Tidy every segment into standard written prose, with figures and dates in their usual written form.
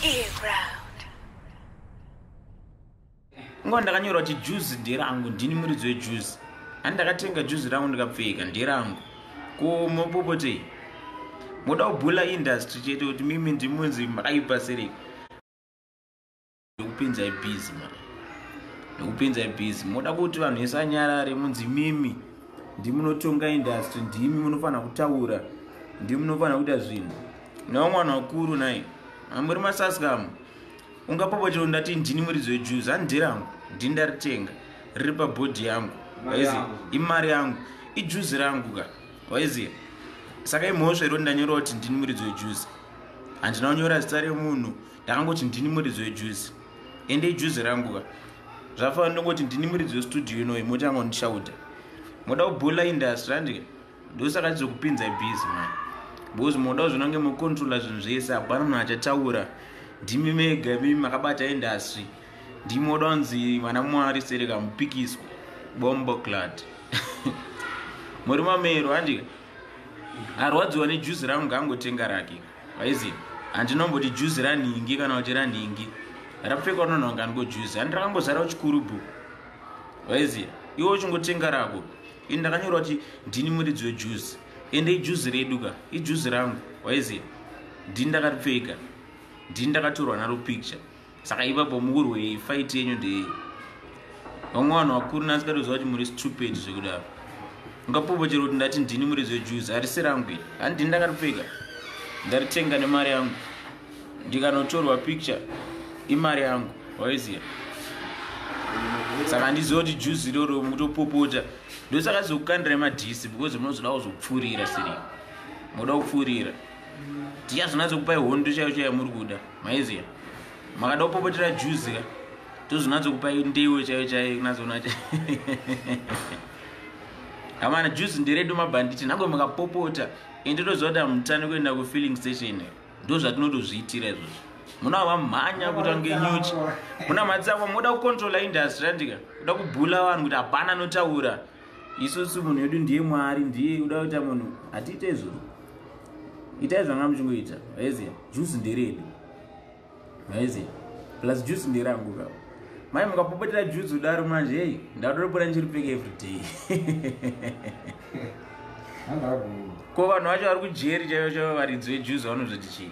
Earground. Nguva ndakanyora kuti juzi nderangu, ndini muridzi wejuzi. Hani ndakatenga juzi rangu ndikapfeka, nderangu. Ko mopopotei? Moda kubhula industry chete kuti mimi ndimunzi makaipa sereki. Ndokupinzai busy man. Ndokupinzai busy. Moda kuti vanhu vese anyarare munzi mimi ndimunotonga industry, ndimi munofanira kutaura, ndimi munofanira kuita zvinhu. Nevamwe vanhu vakuru nai. Muri masaskamu. Ungapopo chero ndati ndini muridzi wejuzi, hani nderangu, ndini ndaritenga. Riri pabhodhi yangu. Waiziya? Imari yangu. Ijuzi rangu ka. Waiziya? Saka imhosva iro ndanyora kuti ndini muridzi wejuzi. Handina kunyora zita remunhu, ndakangoti ndini muridzi wejuzi. Ende ijuzi rangu ka. Zvafanira ndongoti ndini muridzi westudio inoyi, motanga kundishauta. Moda kubhula industry handika? Ndosaka tizokupinza busy man. Because moda kuzviona kunge mucontrola zvinhu zvese, hapana munhu achataura. Ndimi mega mimi makabata industry. Ndimi moda kunzi vana Mwari sereka mupikiswe. Bombo clad. Muri mamero handika? Arwadziwa nejuzi rangu ngaangotenga rake. Waiziva? Handinomboti juzi ranhingi kana kuti ranhingi. Rapfekwa rinonhonga ngo juzi. Handi rakangozara chikurubu. Waiziva? Iwe uchingotenga rako. Ini ndakanyora kuti ndini muridzi wejuzi. Ende ijuzi redu ka. Ijuzi rangu. Waiziva? Ndini ndakaripfeka. Ndini ndakatorwa naro picture. Saka ipapo murwe fight yenyu ndei. Vamwe vanhu vakuru nasikatoziva kuti muri stupid zvekudaro. Ungapopo chero kuti ndati ndini muridzi wejuzi, harisi rangu iri. Handi ndini ndakaripfeka. Ndaritenga nemari yangu. Ndikanotorwa picture imari yangu. Waiziva? Saka handiziva kuti juzi iroro mukutopopota. Ndosaka zokukandira madhisi because munozoda kuzopfurira siri. Munoda kupfurira. Tichazonatsokupai hondo chaiyo chaiyo muri kuda. Maiziva? Makada kupopotera juzi ka. Tozonatsokupai ndewe chaiyo chaiyo kunatsoona. Hamana juzi nderedu mabhanditi nangwe mukapopota. Ende toziva kuti hamutani kuenda kufilling station. Ndo zvatinotozviitira izvozvo. Muna vamhanya kuti ange nyuchi. Muna matsangwa moda kucontrola industry handika. Kuda kubhula vanhu kuti hapana anotaura. Isusu munhu wedu ndiye Mwari, ndiye kuda kuita munhu. Hatiite izvozvo. Itai zvanga muchingoita. Waiziva? Juzi nderedu. Waiziva? Plus juzi nderangu ka. Mai mukapopotera juzi kudaro manje, hey, ndadoripora ndichiripfeka every day. Ko vanhu vacho vari kujeri chaivo chaivo varidzi vejuzi vanozoti chii?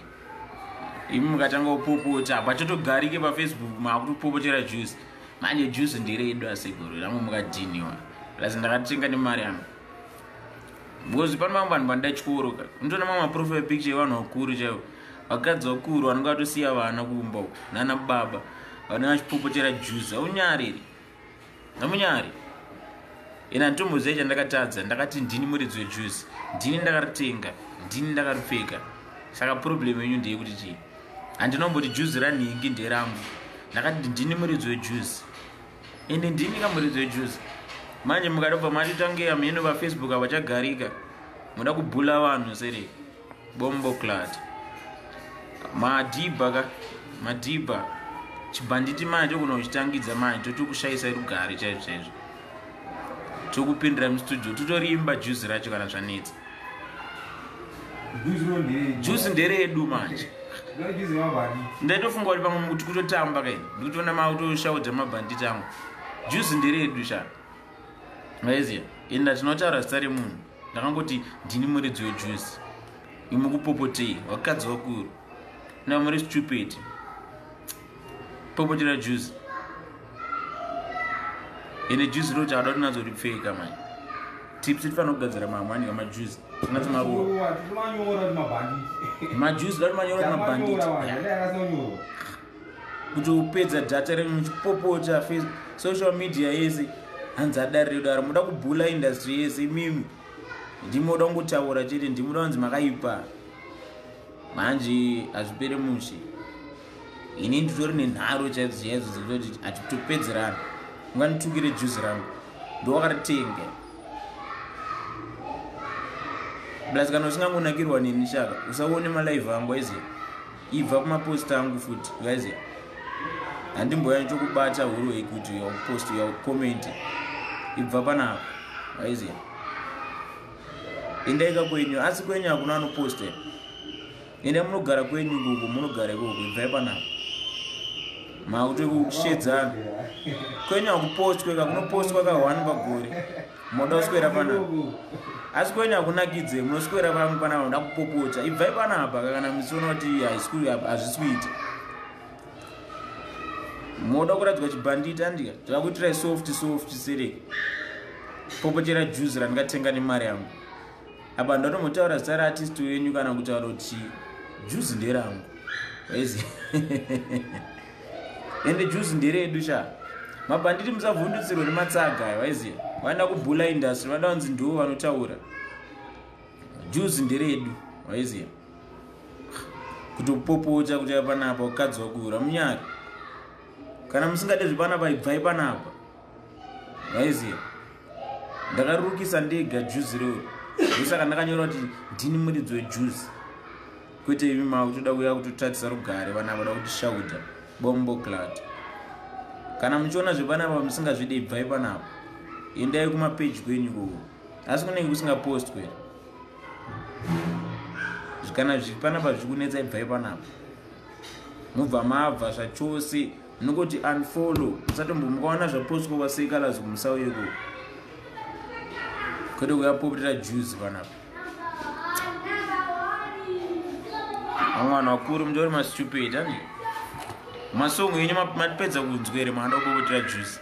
Imi mukatanga kupopota, hapachotogarike paFacebook maakutopopotera juzi. Manje juzi nderedu asekuru, rangu mukadhiniwa. Plus ndakatenga nemari yangu. Because pane vamwe vanhu vanoda chikoro ka. Unotoona mamwe maprofile picture evanhu vakuru chaivo. Vakadzi vakuru vanenge vatosiya vana kumba uko, nana baba vanenge vachipopotera juzi. Haunyari. Hamunyari. Ina handitomboziva chandakatadza, ndakati ndini muridzi wejuzi, ndini ndakaritenga, ndini ndakaripfeka. Saka problem yenyu ndeyekuti chii? Handinomboti juzi ranhingi nderangu. Ndakati ndini muridzi wejuzi. Ende ndini ka muridzi wejuzi. Manje mukadobva matitange amheno paFacebook havachagarika. Muda kubhula vanhu sere. Bombo clad. Madhibha ka. Madhibha. Chibhanditi manje togona kuchitangidza manje totokushaisa rugare chaizvo chaizvo. Tokupindira mustudio totorimba juzi racho kana zvanetsa. Juzi nderedu manje. Ndaitofunga kuti pamwe mukuti kutotamba kai. Ndikutoona makutoshaudza mabhanditi angu. Juzi nderedu sha. Maiziya. Enda tinotaura zita remunhu. Ndakangoti ndini muridzi wejuzi. Imi kupopotei vakadzi vakuru. Na muri stupid. Popotera juzi. Ende juzi roti ada kuti ripfeka manje. Tips tifanira kugadzira mamwe anenge majuzi. Tinatso maruwa. Majuzi dati manyora mabhanditi. Kuti upedza data renyu muchipopota social media yese. Hanzi adari kudaro muda kubhula industry yese imimi. Ndimoda kungotaura chete, ndimoda kunzi makaipa. Manje hazvipere mushe. Ini nditori nenharo chaidzo chaidzo dzekutoti hatitopedzerana. Unganditukire juzi rangu. Ndowakaritenga. Plus kana usingangonakirwa neni shaka, usaone malive angu aiziya. Ibva kumapost angu futi, aiziya. Handimboya ndichokubata huro yekuti uya post, uya comment. Ibva panapa, aiziya. Endaika kwenyu, asi kwenyu hakuna anoposta. Endai munogara kwenyu ikoko, munogara ikoko, ibvai panapa. Makutokushedzana. Kwenyu hakupostwe ka, kunopostwa ka 1 pagore. Moda kuswera panapa. Asi kwenyu hakunakidze, munoswera pangu panapa muda kupopota. Ibvai panapa kana muchiona kuti hazvisi kuita. Moda kuradzwa chibhanditi andika, takakuitirai soft soft sereke. Popotera juice randikatenga nemari yangu. Apa ndotombotaura zita raartist wenyu kana kutaura kuti juice nderangu. Waizi. Ende juice nderedu sha. Mabhanditi musavhundutsirwe nematsaga ayo, waiziya. Vaenda kubhula industry, vada kunzi ndivo vanotaura. Juice nderedu, waiziya. Kutopopota kuti panapa ukadzi wakura munyari. Kana musingade zvepanapa ibvai panapa. Waiziya. Ndakarukisa ndega juice rero. Ndosaka ndakanyora kuti ndini muridzi wejuice. Kwete imi makutoda kuuya kutotatisa rugare, vana vada kutishauta. Bombo clat. Kana muchiona zvepanapa musingazvide ibvai panapa. Endai kumapeji kwenyu ikoko. Asi kunenge kusingapostwe. Kana zvipanapa zvikunetsa ibvai panapa. Mubva mabva zvachose. Munongoti unfollow. Musatombomukaona zvapostwa kwaSekalas kumusauye ikoko. Kwete kuya popotera juice panapa. Vamwe vanhu vakuru mutori mastupid, andi? Masongo enyu matipedza kunzwa here maada kupopotera juice.